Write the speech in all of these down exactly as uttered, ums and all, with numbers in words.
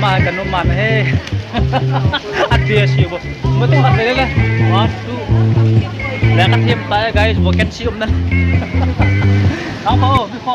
Ka numan he. Ati a si bo. Mo tu khat le le. One, two. Le ka thim ta guys, bo ken si um na. Ang ko, mi ko.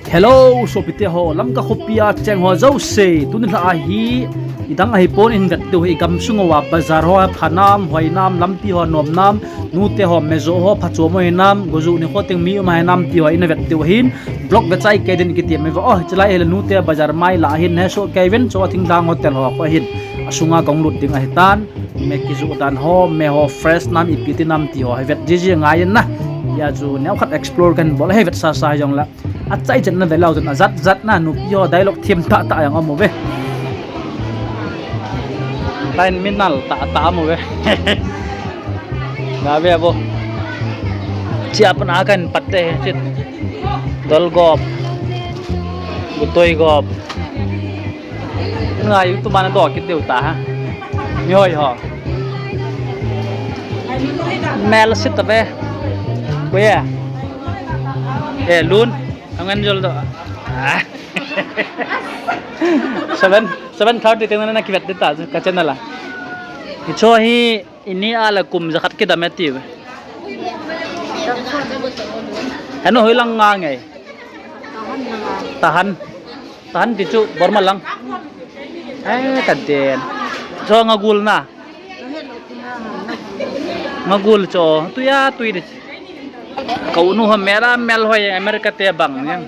Hello, sopite ho, Lamka khopi a cheng ho jouse, tuni lha a hi, idang ahi pon in vet diu hi gamsung uva bazar ho phanam, hoinam, lampi ho nomnam, nute ho mejo ho phachom ho hinam, goju ni kho teng mi um hinam ti ho in vet diu hin, vlog ve chai kei din kiti me va, oh, chilai hile nute bazar mai la hin he so kei ven, cho thinglhang hotel ho kho hin, asunga kong lut ding ahi tan, me kiju dan ho, me ho fresh nam ipi ti nam ti ho, he vet jiji ngai in na, ya chu neo khat explore kan bol he vet sa sa jong la. Achai chan na ve lou chun ajat jat na nupi ho dialogue thim tah tah jong amu ve. Line minal tah tah amu ve. Ga ve bo. Chia pan a kan pat te chin. Dol gop. Gutoi gop. Ngai tu mana do kit deu ta ha. Mi hoi ho. Mel sit ta ve. Ko ya. Eh, lun. Ang anjol do. Ah. Seven, seven thirty teng na kivet de ta ka channel a. Icho hi ini ala kum jakhat kidam e ti ve. Ano hoi lang nga ngai. Tahan. Tahan ti chu Burma lang. Eh, ka den. Cho nga gul na. Nga gul cho. Tu ya tu di. Kau nu ha mera mel hoi America te bang yang.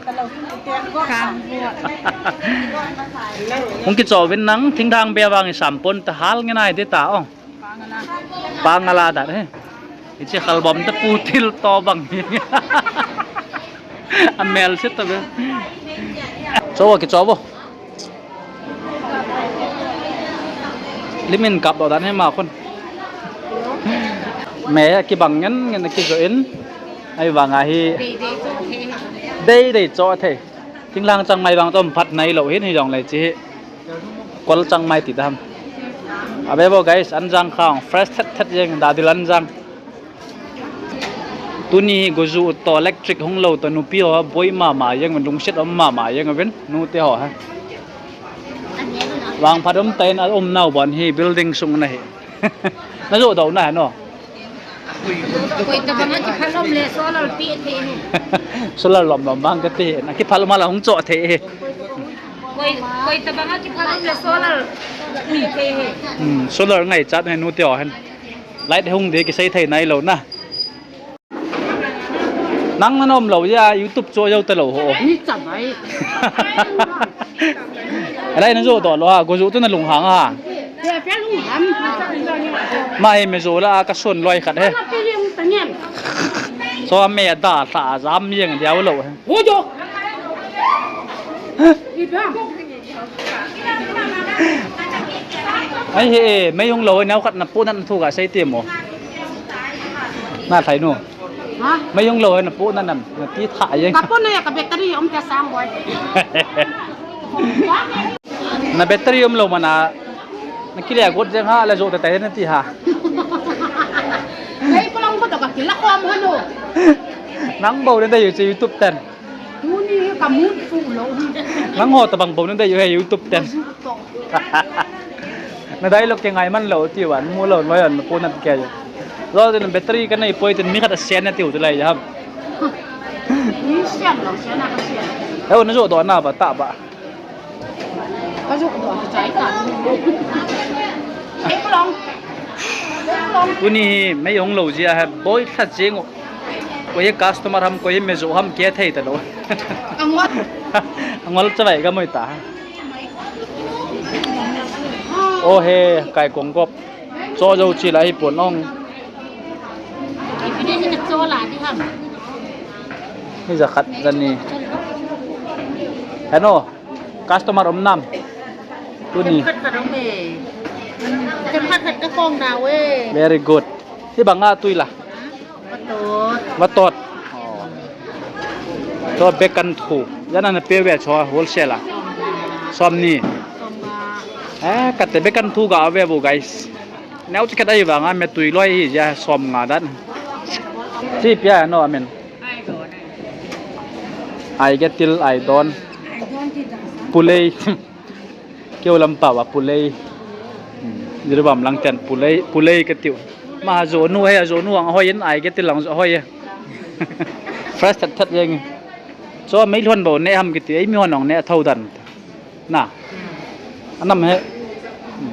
Hung ki cho vin nang thing thang be bang i sampon ta hal nge nai de ta ong. Pangala dat he. Ichi khalbom te pu thil to bang. A mel sit ta be. Cho ki cho bo. Limin kap do dan he ma khun. Me a kibang ngen ngen kijo in. Ai vang a hi. Dei dei cho thei. Thinglang chang mai vang tom phat nai lo hin hi jong le chi hi. Kol chang mai ti dam. Abe bo guys, anjang khang fresh thet thet jeng da dil anjang. Tuni hi goju to electric hung lo to nupi ho boi mama jeng lungset om mama jeng aven nute ho ha. Vang phat um tain a um nau bon hi building sung na hi. Na jo do na no. Koi tabang a kiphal um le solar pi the he. Solar lom lom bang ka te na kiphal ma la hung cho the he. Koi, koi tabang a kiphal um le solar pi the he. Hmm, solar ngai chat he nute ho hen. Light hung de kisei thei nai lo na. Nang na nom lo ya YouTube cho jou ta lo ho. Ni cha bai. Alai na jo do lo ha, goju tu na lung hang ha. Pe pe lung ham. Ma he me jo la ka son loi khat he. Na pe lung ta ngen. So me da tha jam yeng dia lo he. Ho jo. I ba. Ai he, mei hung lo, nau khat na pu nan thu ga sei ti mo. Na thai nu. Ha? Mei hung lo, na pu nan nam, na ti tha ye. Ka pu na ya ka battery um ta sang boi. Na battery um lo mana, na kile got jeng ha, la jo ta tai na ti ha. Ei, ko lang ko to ka kila ko am hanu. Nang bo na dei chu YouTube ten. Tuni hi ka mood fu lo hi. Nang ho tabang bou na dei u he YouTube ten. Ka zu to. Na dialogue ke ngai man lo ti wan mu lo loi an pu na ke. Lo den battery ka nei poi ten mi khat a sen na ti u lai ham. Ni sen lo sen na ka sen. He na jo do na ba ta ba. Ka zu do ka chai ka. Ei ko long. Tuni hi mei hung lo jia he boi thla jing u. Koi hi customer ham, koi hi mejo ham, ke thei ta lo. Angol. Angol chavai ka moi ta. O he, kai kong kop. Cho jo chi la hi pon ong. Ipi de ni ka cho la di ham. Ni ja khat ja ni. Heno. Customer um nam. Tuni. Khat khat um e. Khat khat ka kong na we. Very good. Hi banga tui la. Vatot. Vatot. Oh. To bekan thu. Jana na pe ve cho wholesale a. Som ni. Eh, kate bekan thu ga ve bu guys. Neu ti kata hi vanga me tui loi hi ja som nga dan. Chi pia no amen. Ai get til ai don. Pulei. Keu lam pau a pulei. Hmm. Jiribam lang ten pulei, pulei ka tiu. Ma jo nu he, jo nu ang hoi in ai ke ti lang jo hoi e. Fresh that that jeng. Cho mei lhon bo ne ham kiti, ei mi hon ong ne thau dan. Na. Anam he.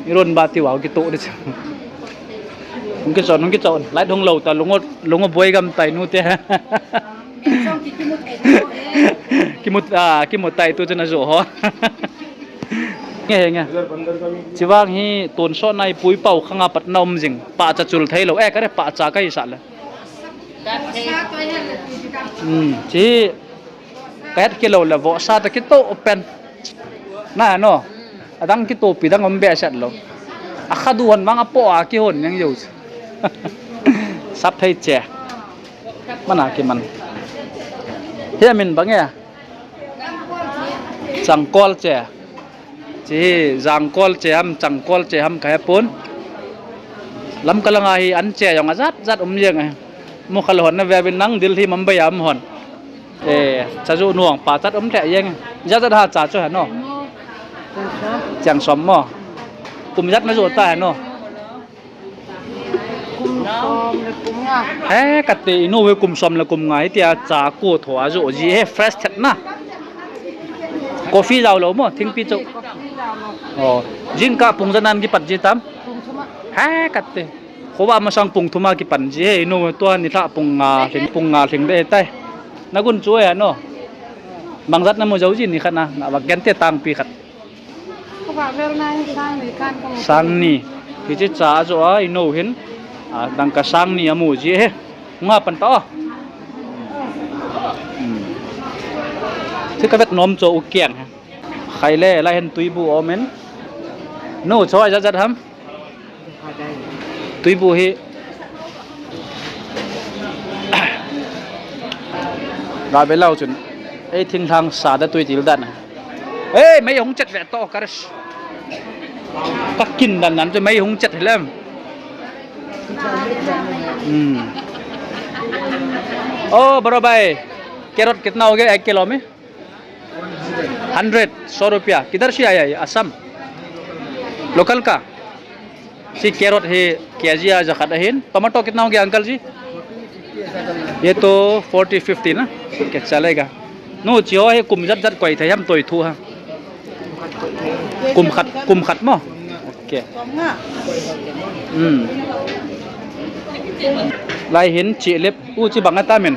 Iron ba ti wa ki to de. Hung ki chon, hung ki chon. Light hung lo ta lungo, lungo boi gam tai nu te. Kimut, ah, kimut tai tu chena jo ho. Nge, nge. Chivang hi tonsot nai pui pau khanga pat na um jing. Pa cha chul thei lo. Eh, ka re pa cha ka hi sa le. Hmm, chi ka het kilo le vohsa ta kito pen. Na no. Adang kito pi dang um be sat lo. A kha du hon mang a po a ki hon yang yo. Sap thei che. Mana ki man. He min bang ya. Changkol che. Chi hi jangkol che ham, changkol che ham ka he pon. Lamka langa hi an che jong a jat jat um jeng e. Mukhal hon na ve bin nang Delhi Mumbai a um hon. E, cha ju nuang pa chat um le jeng e. Jat jat ha cha chu ha no. Chang som mo. Kum jat na ju ta ha no. Kum som le kum nga. He, kate inu he kum som le kum nga hi tia cha ko tho a jo ji he fresh that na. Coffee jao lo mo, thingpi cho. Coffee jao lo. Oh, jingkah pung janan kipat ji tam? Pung thuma. He, kate. Khowa masang pung thuma kipan ji he inu tua ni tha pung nga hling, pung nga hling de tai. Na gun chu he no. Bang jat na mu jo ji ni khat na, na ba gen te tang pi khat. Sang ni. Hiche cha a jo a, inu hin. A, dangka sang ni a mu ji he. Nga pan ta o. Hmm. Thi ka vet nom cho u kiang he. Khai le, la hin tuibu om in. Nu, cho a jat jat ham. Tuibu hi. Ga be lau chun. Ei thinglhang sa da tui til dan. Ei, mei hung chet ve to ka res. Ka kin dan nan chu mei hung chet hilem. Hmm. Oh, bro bhai. Carrot kitna ho gaya ek kilo mein? Hundred, सौ रुपया. किधर से आया ये? असम? Local का? Chi carrot hi K G a jakhat ahin. Tomato kitna ho gaya, uncle ji? Ye to forty, fifty na? Okay, chalega. Nu, chi ho hi kum jat jat koi thei ham toi thu ha. Kum khat, kum khat mo. Okay. Hmm. Lai hin chi lep u chi bang ata men.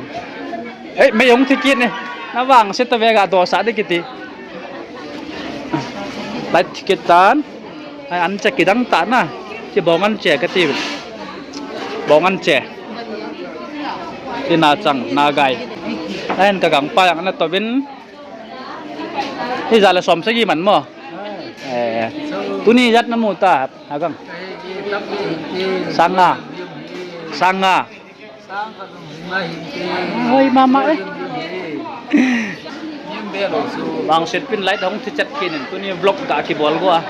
Ei, mei hung thi kit ne. Na vang se ta ve ga do sa de kiti. Lai thi kit tan. Ai an che kidang ta na. Chi bong an che ka ti. Bong an che. Ti na chang, na gai. Ai an ka gang pa yang na to bin. Hi ja le som sagi man mo. Eh, tuni jat na mu ta, ha gang. Sang nga. Sang nga. Hoi mama eh. Bang set pin light hung thi chat kinin, tuni vlog ga kibol go a.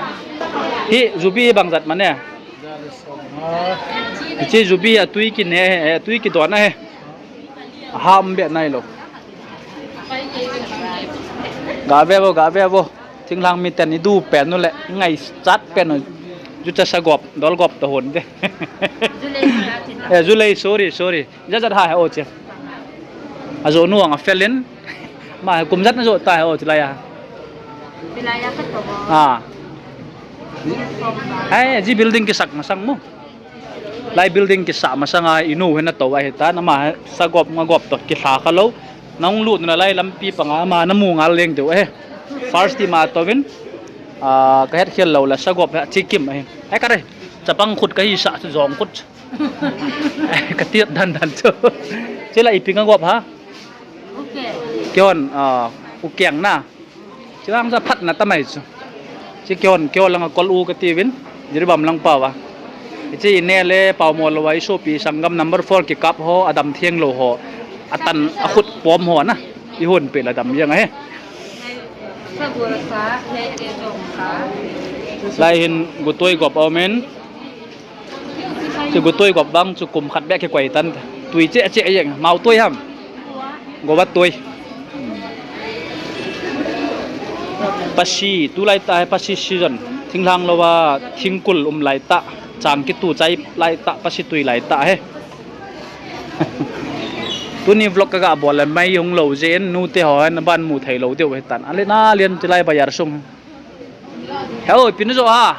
Hi jubi bang jat man e. Hiche jubi a tui kine, eh, tui kidon a he. Ham be nai lo. Ga ve vo, ga ve vo. Thinglhang miten i du pen u le, ngai chat pen u. Ju cha sa gop, dol gop to hon de. Eh, ju lei, sorry, sorry. Ja jat ha he o che. A jo nu ang a felin. Ma he kum jat na jo ta he o che la ya. Ti la ya ka to. Ah. Ai, ji building kisak masang mo. Lai building kisa masanga inu hena to ahi ta, nama sagop ngagop to kilha kha lo. Nang lut na lai lampi panga ma namu ngal leng deu ahi. First ti ma to vin. Ah, ka het khel lo la sagop ha chikim ahi. Ai ka re. Chapang khut ka hi sa jong khut. Ka tiat dan dan chu. Chila ipi ngagop ha. Okay. Kion, ah, u kiang na. Chilang ja phat na tamai chu. Chi kion, kion langa kol u kati vin. Jiribam lang pawa. Ichi ine le pau mo lo wa isopi sanggam number four kikap ho, adam thiang lo ho. Atan akhut pom ho na. Ihon pe la dam yang ahi. Lai hin gutoi gop omen. Chu gutoi gop bang chu kum khat beh kikoi tan. Tui che che jeng, mau toi ham. Gova toi. Pasi, tulai ta hai pasi season. Thinglhang lou a, thingkul um lai tah, chang kitu chai lai tah, pasi tui lai tah he. Tuni vlog ka ga bol le mei hung lou jeh in, nute ho hin aban mu thei lou diu hitan. Alen alen tilai bazar sung. He o, ipi na jo ha.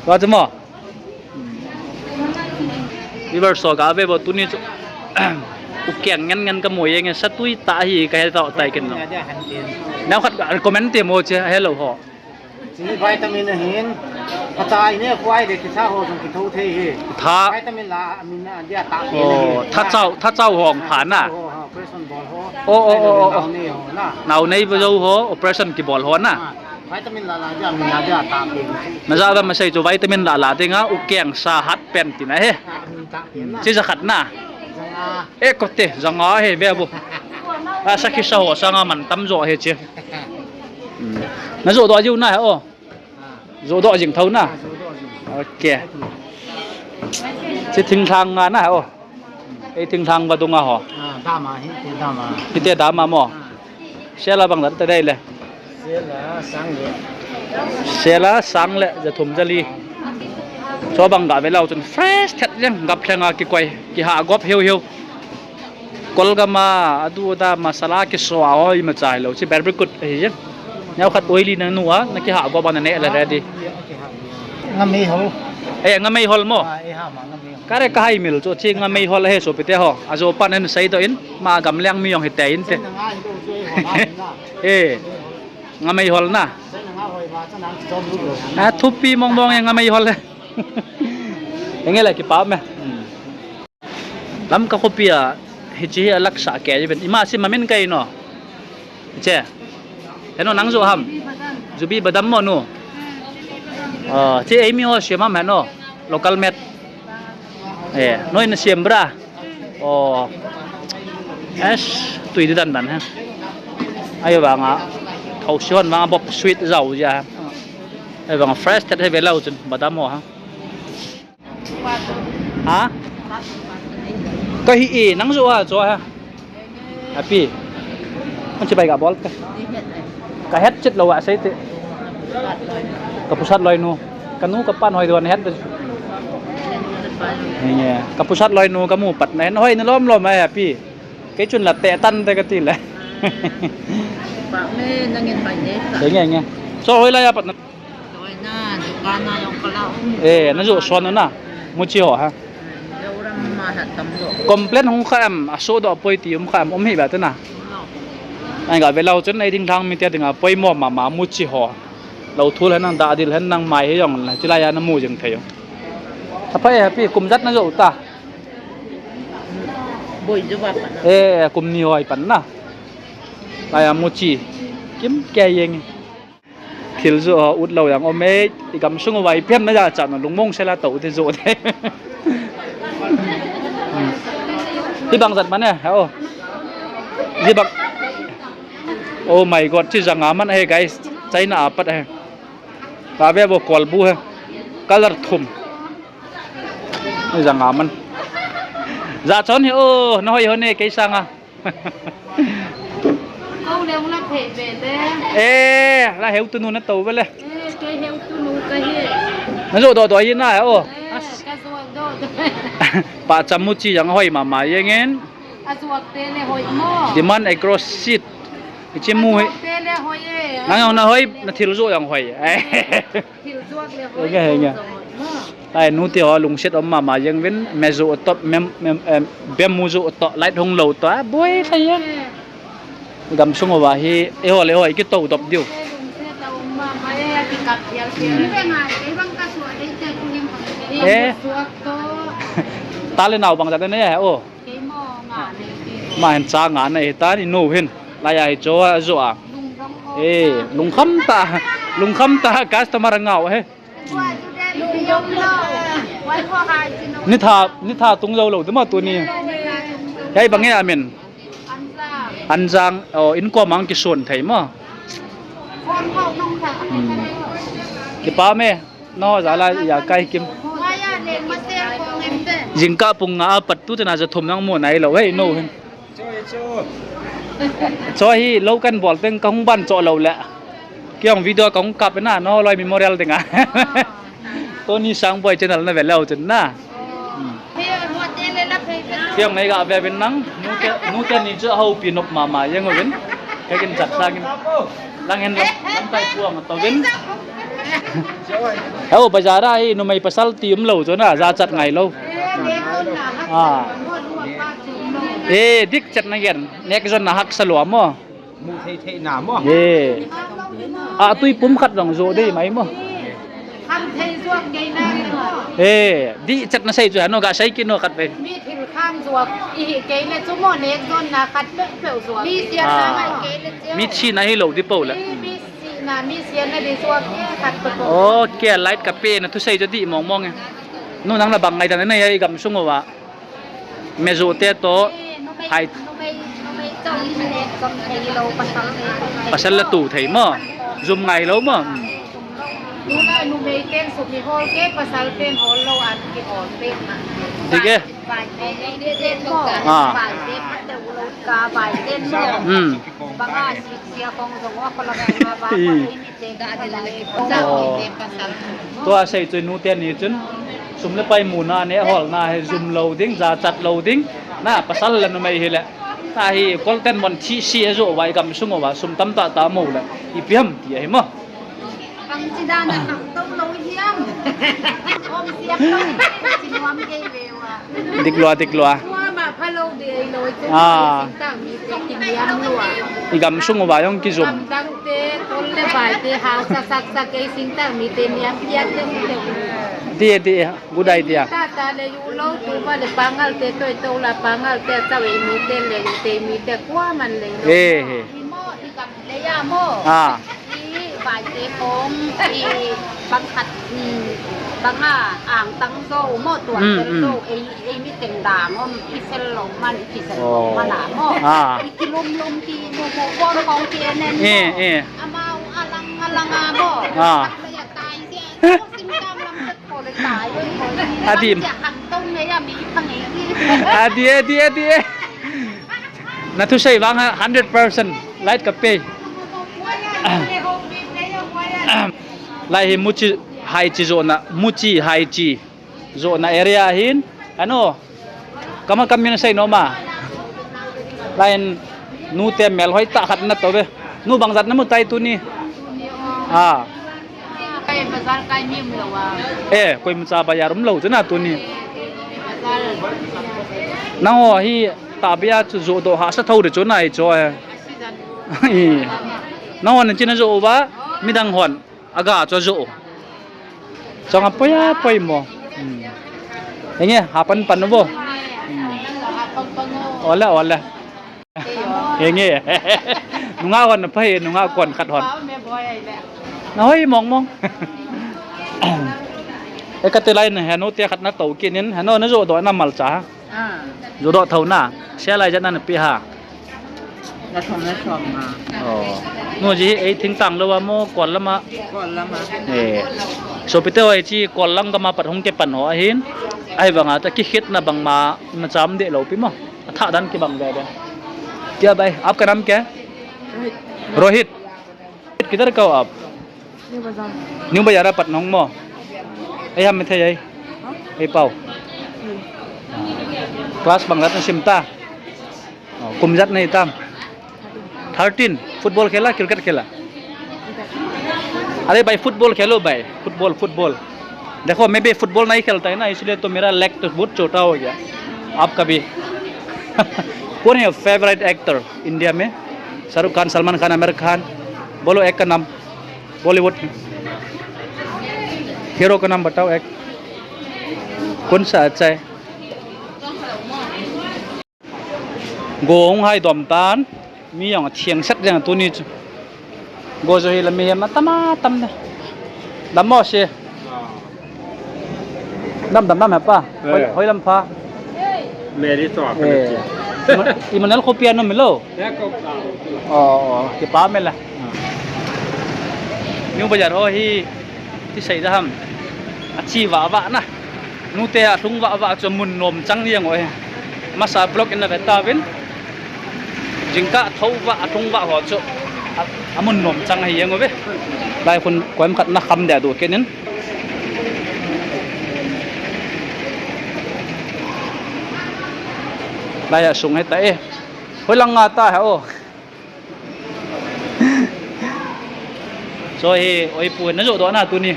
Wa tu mo. Viewers ho ga ve bo tuni chu. U keng ngen ngen ka mu jeng e, sa tui tah hi ka he tah tai ken lo. Neo khat ka recommend te mo che hello ho. Chi vitamin ahin, phacha ine khwai le kisa ho jong kitho thei hi. Tha. Vitamin la amin a dia ta. Oh, tha chau, tha chau hong pha na. Ho, ho, operation bol ho. Oh, oh, oh, oh, oh. Nau nei ho na. Nau nei bo jo ho, operation kibol ho na. Ah, vitamin la la dia, amin la dia ta pe. Na ja da ma sei chu vitamin la la dinga, u keng sa hat pen tina he. Ah, amin ta pe na. Chi ja khat na. Ja nga. E ko te, ja nga he ve bo. A sa kisa ho, sa nga man tam jo he chi. Hmm. Na jo do jiu na he o. Jodoh jing tho na. Ah, jodoh jing. Ok. Chi thinglhang nga na ho. Ei thinglhang vadung a ho. Ah, dam a hi, te dam a. Hite dam a mo. Ah. Sela bang dat te dei le. Sela sang le. Sela sang le, ja thum ja li. Cho bang ga ve lou chun fresh thet jeng, gap thleng a kikoi, kiha gop heu heu. Kolgam a, adu da masala kiso a, oi, ima chai lou, chi barbecue ahi jeng. Neo khat oily na nu a, na kiha go ba na ne la ready. Ngamei hol. Eh, ngamei hol mo. Ah, eh, ha ma ngamei hol. Kare ka hai mil chu, chi ngamei hol he so pite ho. Ajo pan en sei do in, ma gamleng mi jong hite inte. Sei na nga hi do chu eh ho na. Eh, ngamei hol na. Sei na nga hoi ba cha nang chom lu lo. Ah, thupi mong mong e ngamei hol he. Enge le kipa me. Hmm. Lamka khopi a, hiche hi alaksa kei uvin. Ima sim amin kei no. Hiche. Heno nang jo ham. Jubi badam mo nu. Ah, che eimi ho siam am heno. Local made. Eh, noi na siam bra. Oh. Es, tui di dan dan ha. Ayo banga. Thau sion banga bop sweet jau ja. Ayo banga fresh thet he ve lou chun badam ho ha. Ha? Ka hi e, nang jo ha, jo ha. Happy. Kon chi bai ga bol ka. Ka het chet lou a sei te. Ka pusat loi nu. Ka nu ka pan hoi don het. Nge. Ka pusat loi nu ka mu pat na hen hoi na lom lom ai Happy. Kei chun la te tan te ka ti le. Pa me nangin bai ne sa. Nge nge. So hoi la ya pat na. Doi na, dukan na jong ka la um. Eh, na jo son na. Muchi ho ha. Joram ma ha tam jo. Complain hung kha em, aso do poi ti um kha em, um hi ba te na. No. Ai ga ve lou chun ei ding thang mi te ding a poimo mama muchi ho. Lou thul hen nang da dil hen nang mai he jong la, chilai a na mu jing thei jong. Apa e Happy kum jat na jo ta. Boi jo ba pa na. Eh, kum ni hoi pan na. Lai a muchi. Kim ke jeng. Thil jo, uh, ut lou jong um e, i gamsung uva ipi ham na jachat na lungmong sela tou te jo te. Hmm. Hi bang jat man e, ha o. Hi bang. Oh my God, chi ja nga man e guys. China a pat e. Ka ve bo kolbu he. Color thum. Hi ja nga man. Ja chon hi o, na hoi ho ne kei sanga. Ko le la phe be le. Eh, la heu tu nu na tou be le. Eh, kei heu tu nu ka hi. Na jo do do hi na o. Eh, ka jo do do. Pa chamu chi jang hoi mama jeng in. A juak te le hoi mo. Demand agro seed. Ichi mu hi. A juak te le hoi e. Nang jong na hoi, na thil jo jong hoi. Thil juak le hoi. Henge, henge. Ai, nu ti ho lungset um mama jeng vin, me jo top, mem, mem, em, bem mu jo top, light hung lou to, a, boi thei jeng. Gamsung uva hi, eiho le eiho, i kitou dop diu. Eh. Ta le nao bang jat ne, o. Ma hin cha nga na hi ta ni nu hin. Laiya hi cho a jo a. Eh, lungkham ta. Lungkham ta customer ngau he. Ni tha, ni tha tung jou lou, tima tuni. Hei bang e amin. Anjang, o, inkom ang kisun thei mo. Hmm. Kipa me, no, jala ya kai kim. Jingkah pung nga apat tu tena ja thum nang mu nai lou, hei, no, hin. Cho hi lou kan bol teng ka hung ban cho lou le. Kei jong video kahung kap e na, naloi memorial dinga. Tony Sangboi channel na ve leu chun na. Hmm. Kei jong nei ga ve uvin nang, nute, nute ni chu ahoupi nop mama jeng uvin. Kei kin chat sangin. Lang hen lang, lang tai puang to uvin. Heo, bazar a hi numei pasal ti umlou chu na, jachat ngailou. Ah. Eh, dik chat na gen. Nek jon na haksa lou mo. Mu thei thei na mo. Eh. A tui pum khat jong jo dei mai mo. Kham thei juak kei na mo. Eh, dichat na sei chu hano ga sei kit no khat ve. Mi thil kham juak ihi kei le chu mo, nek jon na khat peh peh juak. Mi siam na mai kei le chu. Mi thi na hi lou di po le. Mi, mi si na, mi siam na di juak kei khat peh peh. Okay, light ka pe na thusei chu di mong mong e. Nu nang la bang ngai dan na ya i gam sung uva. Mejote to, hai. Pasal la tu thei mo. Jum ngailou mo. Numei ten sum i hol ke, pasal ten hol lou an kihol peh na. Dik e. Ah. Hmm. Tua sei chu nute ni chun, sum le pai muna neh hol na hi jum lou ding, jachat lou ding, na pasal le numei hi le. Na hi kol ten mon thi si ajo uva, i gam sung uva, sum tam tah tah mo le. Ipi ham ti ahi mo. Bang chi dan a khang to lou hiam. Om siam lou, chi nuam kei ve uva. Dik lua, dik lua. Tua ma pha lou di ei lou chu. Ah. Sing tang mi te ki niam lua. I gam sung uva jong kijum. Gam dang te, tol le bai te, hausa sak sak ei sing tang mi te niam pian te te. Di, di, good idea. Ta ta le yu lou tu ba le pangal te toi to la pangal te chau ei mi te le yu te mi te kua man le. Eh, eh. I mo i gam le ya mo. Ah. I vai te kong i bang khat, um, bang a ang tang zo mo tuan tel zo ei, ei mi teng dang om i sel lou man i ki sel lou man a mo. Ah. I ki lum lum ki mo mo kon kong ki enen mo. Eh, eh. Amau alang alang a mo. Ah. Khat le ya tai sia, sing tang lam tet ko le tai, oi, ko le. Adim. Sia hang tong le ya mi phang ei ki. Adi, adi, adi. Na thusei vang a hundred percent light ka pe. Lai hi muchi haichi jona, muchi haichi jona area hin. Ano, kama kam min sei no ma. Lai hin nute melhoi tah khat na to ve. Nu bang jat na mu tai tuni. Ah. Kai bazar kai mi um lou a. Eh, koi mucha bazar um lou chu na tuni. Bazar. Nangho hi tahbeh a chu jo doh hahsa tho de chu nai chu e. Accident. Nangho na chin a jo uva, midang hon aga chu jo. Chong a poi a poi mo. Hmm. Enge, hapan pan bo. Hmm. Ole, ole. Henge. Nunga hon na pai, nunga kon khat hon. Na hoi mong mong. E ka te lai na heno te khat na to kinin, heno na jo doh na malcha. Ah. Jo doh tho na. Sia lai jat na na pi ha. Na thom na thom na. Oh. No ji ei thing tang lou a mo, kol lama. Kol lama. Eh. So pite oi chi kol lang kama pat hong ke pan ho ahin. Ai vanga ta ki khit na bang ma, ma cham de lou pi mo. Athah dan kibang veve. Kya bhai, aapka naam kya hai? Rohit. Rohit, kidhar ka ho aap? New Bazaar. New Bazaar a pat na hung mo? Ei ham me the ei? Ei pao. Class bang jat na sim ta? Oh, kum jat na hi tam? Thirteen. Football khela, cricket khela? अरे भाई, फुटबॉल खेलो भाई, football, football. देखो, मैं भी फुटबॉल नहीं खेलता है ना, इसलिए तो मेरा लेग तो बहुत छोटा हो गया। आपका भी। कौन है फेवरेट एक्टर इंडिया में? शाहरुख खान, सलमान खान, आमिर खान? बोलो एक का नाम, बॉलीवुड में। हीरो का नाम बताओ एक। कौन सा अच्छा है? Go hung hai dom tan, mi jong atheng sat jeng tuni chu. Go jo hi la mihem atam atam de. Dam mo si. Dam, dam, dam he pa. Hoi, eh, hoi lam pha. Mary to a, eh, Emmanuel khopi a na um lou. Eh, ko. Oh, oh, kipa me la. New Bazaar ho hi. Ti sei da ham. Achi vah vah na. Nute alhung vah vah chu mun nom chang jeng u ahi. Masa vlog in na ve tauvin. Jingkah tho vah, alhung vah ho chu. Amun nom chang ahi jeng uve. Lai khun koima khat na kham deh du kenin. Lai a sung heta e. Hoilang nga ta ha o. Cho hi, oi pu, na joh doh na tuni.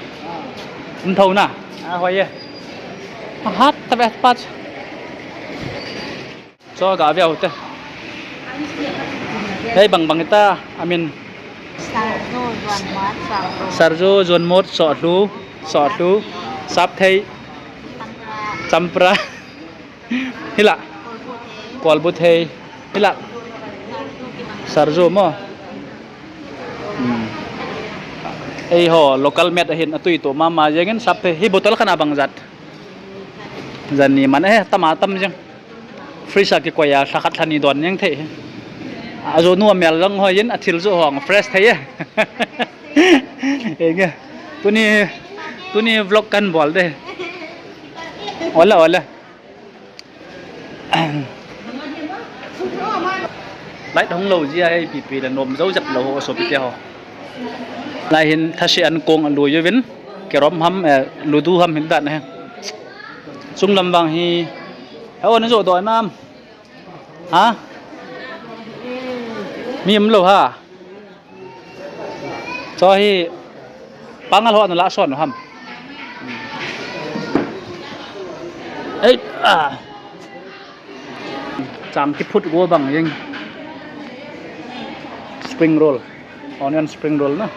Um thou na. A hoi e. Hat ta ve pat. Cho ga ve u te. Hei bang bang ta, I mean. Sarju, Juanmot, Sohlu, Sohlu, Sapthei, Champra. Hila. Kolbuthei. Hila. Sarju mo. Hmm. Eiho local made ahin atui to mama jengin Sapthei. Hi bottle khat a bang jat. Jani man e, tam a tam jeng. Freezer kikoi a, lha khat lha ni don jeng thei. Ajonu amel jong hoi in, athil joh hong fresh thei e. Enge. Tuni, tuni vlog kan bol de. Ola, ola. Light hung lou jeh a hi pipi le nom jou jep lou ho sopi te ho. Lai hin thase an kong alui uvin, carrom ham, eh, ludo ham hin dan he. Chunglam vang hi, he o na joh doh nam. Ha? Mi um lou ha. Cho hi pangal ho na la son ham. Ei, ah. Chang kiphut go bang jeng. Spring roll. Onion spring roll na.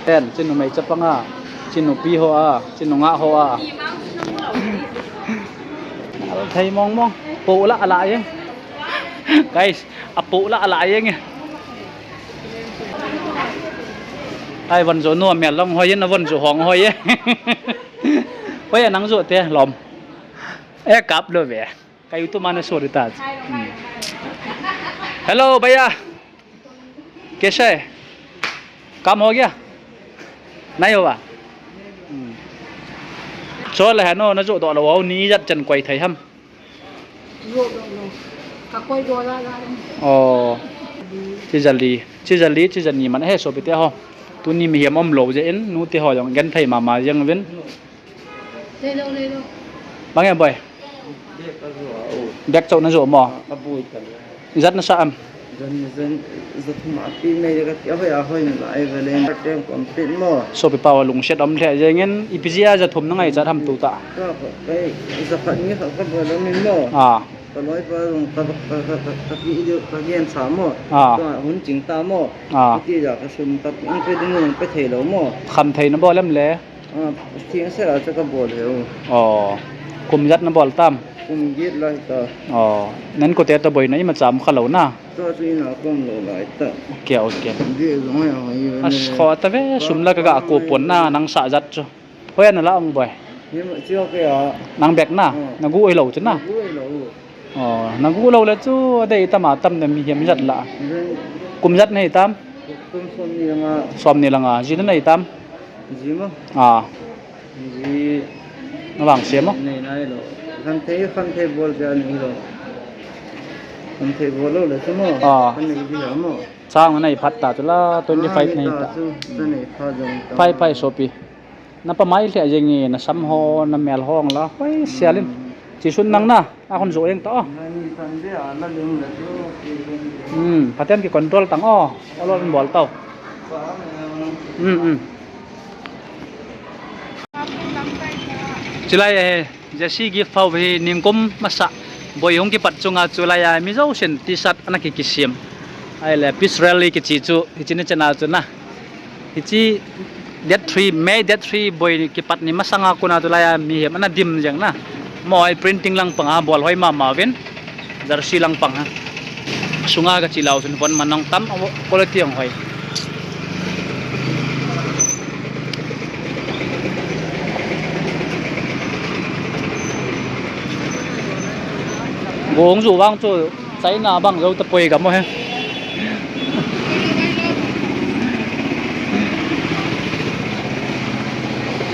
Ten, chinu mei chapang a, chinu pi ho a, chinu nga ho a. Al thei mong mong. Po la ala jeng. Guys, apo la ala jeng e. Ai, von jo nu amel long hoi e, na von jo hong hoi e. Hoi e, nang jo te lom. E kap lo ve. Ka YouTube ma na sorry ta. Hmm. Hello, bhaiya. Kaise? Kam ho gaya? Nahi hua? Hmm. Cho le hano, na jo doh lou, ni jat chan koi thei ham. Oh. Chi jali, chi jali, chi jani man he sopi te ho. Tuni mihem um lou jeh in, nu te ho jong genthei mama jeng uvin. Bang e boi. Bag chou na jo mo. Ijat na sa am. Jan, jan, jathum a pi nei ka ti, ahoi, ahoi na la, ai, valen, tem kom pit mo. Sopi pa lungset um lheh jeng in, ipi jeh a jathum na ngaichat ham tu ta. Ka, ka, ka, jakhat ni khat ka bol um in mo. Ah. Ka loi pa jong ka, ka, ka, ka, ka, ki, ka gen sa mo. Ah. Ka hun ching ta mo. Ah. Ka ti ja ka sum ka, in pe ding, in pe thei lou mo. Kham thei na bol em le. Ah, thing se la chu ka bol he u. Oh. Kum jat na bol tam? Kum get lai ta. Oh. Nan ko te to boi na ima cham kha lou na. To chu ina kom lou lai ta. Okay, okay. Di jong ya ho yi. As kho ta ve, sum la ka ga ko pon na nang sa jat chu. Hoi na la ong boi. Ni ma chi okay a. Nang bek na. Oh. Na gu oi lou chu na. Gu oi lou. Oh, na gu lou le chu, adei tam a tam na mihem jat la. Kum jat nei tam? Kum som ni langa. Som ni langa. Ji na nei tam? Ji mo? Ah. Ji. Na vang se mo? Nei nai lou. Khan thei, khan thei bol ja nei lou. Khan thei bol lou le chu mo? Ah. Khan nei ji la mo? Chang nei phat ta chu la, twenty five nei ta. Chu, sa nei pha jong ta. Phai, phai sopi. Na pa mai lheh jeng e, na sam ho, na mel ho la, hoi sial in. Chi sun nang na, a khun jo jeng ta o. Hmm, phaten ki control tang o, ol ol in bol tau. Hmm, hmm. Chulai e, Jesse Gift House hi ningkum masa boi hung kipat chunga chulai a mi jousen T-shirt ana ki kisem. Ahile Peace Rally kichi chu, hichi ni chana chu na. Hichi date three, May date three boi kipat ni masanga kona tulai a mihem ana dim jeng na. Mo ai printing lang panga bol hoi mama uvin. Jersey lang panga. Sunga ka chi lou chun von manong tam quality ang hoi. Gong ju vang chu China bang jou tapoi ka mo he.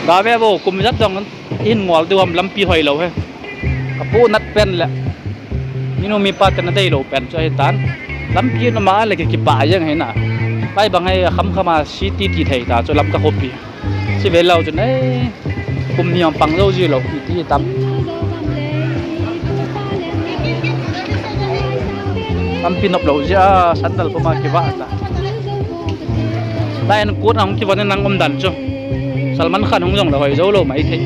Ga ve vo, kum jat jong in ngol diu ham lampi hoi lou he. Ka pu nat pen le. Minu mipa te na dei lou pen chu ahi tan. Lampi numa le kipah jeng hina. Pai bang hai kham khama city ti thei ta chu Lamka khopi. Chi ve lou chun ei, kum ni ang pang jou ji lou, iti tam. Lampi nop lou jia, sandal puma kiva ta. Lai an kut ang kivon nang umdan chu. Salman Khan hung jong la hoi jou lou mai thei.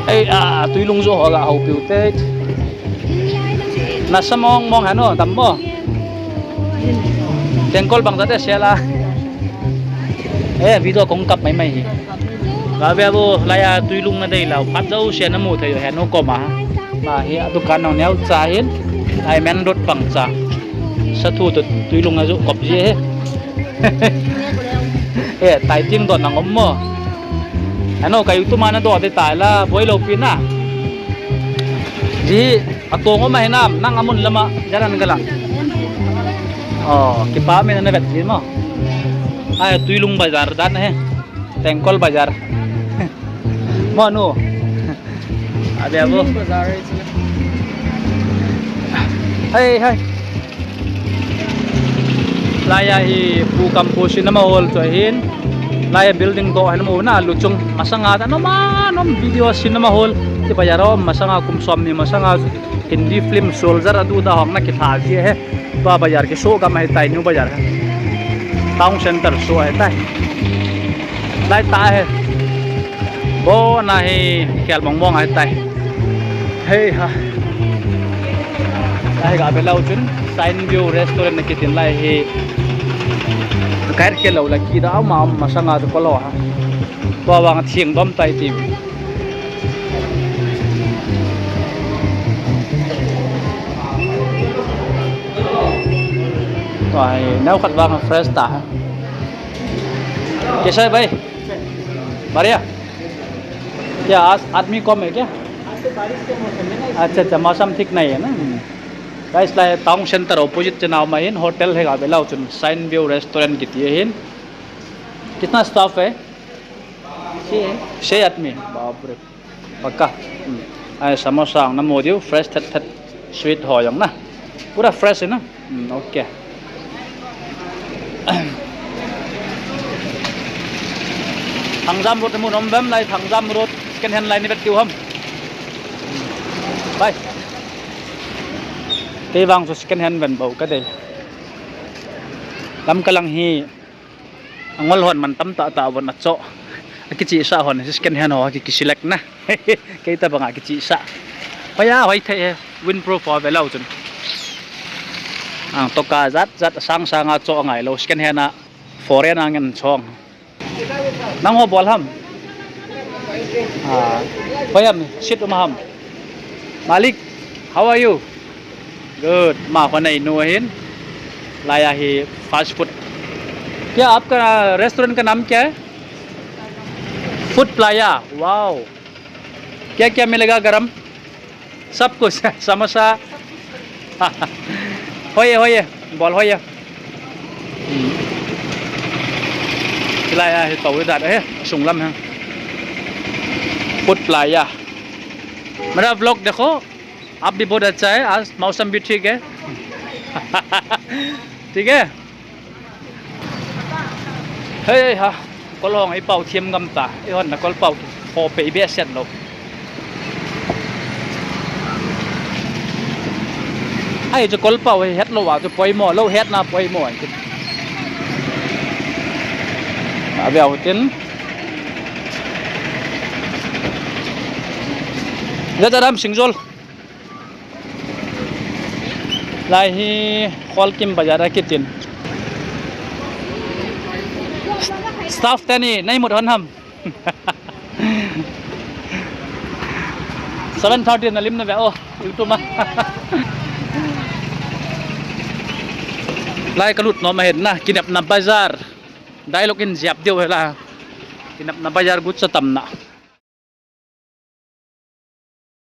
Ei, a, tuilung jo ho la ho piu te. Nasa mong mong hano, tam mo. Tengkol bang tate sela. Eh, video kong kap mai mai hi. Ga ve bo, lai a tuilung na dei lau. Phat jou sia na mu thei hano koma. Ma hi a dukan nong neo cha hin. Ai men dot bang cha. Sa thu tu tuilung a jo kop ji he. Eh, tai ting don nang om mo. Ano, ka YouTube mana do te tai la, boi lo pi na. Ji, a tong om a hinam, nang amun lama, jalan gala. Oh, kipa me na vet ji mo. Ai, tuilung bazar dan he. Tengkol bazar. Mo nu. Abi abo. Hai, hai. Lai a hi Pu Kampu Cinema Hall chu ahin. Lai a building toh hin mu na luchung masanga ta nom a nom video Cinema Hall. Ti bazar a masanga kum som ni masanga Hindi film Soldier adu da hong na kitha ji he. Tua bazar kiso gam ahitai, New Bazar he. Town center so ahitai. Lai ta he. Bo na hi khel mong mong ahitai. Hei ha. Lai ga be lau chun Sine View Restaurant na kitin lai hi. Kai ke lo la ki da ma masanga to ko lo ha. Tua vang thing dom tai ti. Tua hi neo khat vang fresh ta. कैसा है भाई? बढ़िया? क्या आज आदमी कम है क्या? अच्छा, अच्छा, मौसम ठीक नहीं है ना। Guys, lai town center opposite chenao ma hin hotel he ga be lau chun Sine View Restaurant kiti ahin. कितना staff है? छह है। छह आदमी। बाप रे। पक्का। Hmm. Ai, samosa ang namu diu, fresh thet thet, sweet ho jong na. Pura fresh na. Hmm, okay. Thangjam Road mu nom bem lai, Thangjam Road second hand lai ni vet diu ham. Bye. Kei vang chu second hand ven bou ka dei. Lamka lang hi Angol hon man tam tah tah von acho. Akichihsah hon second hand ho aki, kiselect na. Kei ta banga kichihsah. Hoiya, hoi thei he. Windproof ho ve lou chun. Ang toka jat jat sang sang a cho ngai lou second hand a foreign a ngen chong. Nang ho bol ham. Ah, hoi ham, sit um ham. Malik, how are you? Good. Ma, hon ai nu hin. Lai a hi fast food. क्या आपका रेस्टोरेंट का नाम क्या है? Food plaza. Wow. क्या क्या मिलेगा गरम? सब कुछ। Samosa. Hoiye, hoiye. Bol hoiye. Hmm. Lai a hi to dat he. Sunglam he. Food plaza. मेरा व्लॉग देखो। आप भी बहुत अच्छा है, आज मौसम भी ठीक है। ठीक है। Hei ha, kol hong ei pau thiam ngam ta, ei hon na kol pau ho pe i be set lo. Ai chu kol pau hi het lo a chu poimo lo, het na poimo ai chu. A be au tin. Ja ja dam singjol. Lai hi Kholkim Bazar a kitin. Staff teni, nei mut hon ham. Seven thirty na lim na ve o, YouTube ma. Lai ka lut nom ahin na, Kinepna Bazar. Dialogue in jep diu hela. Kinepna Bazar gut sa tam na.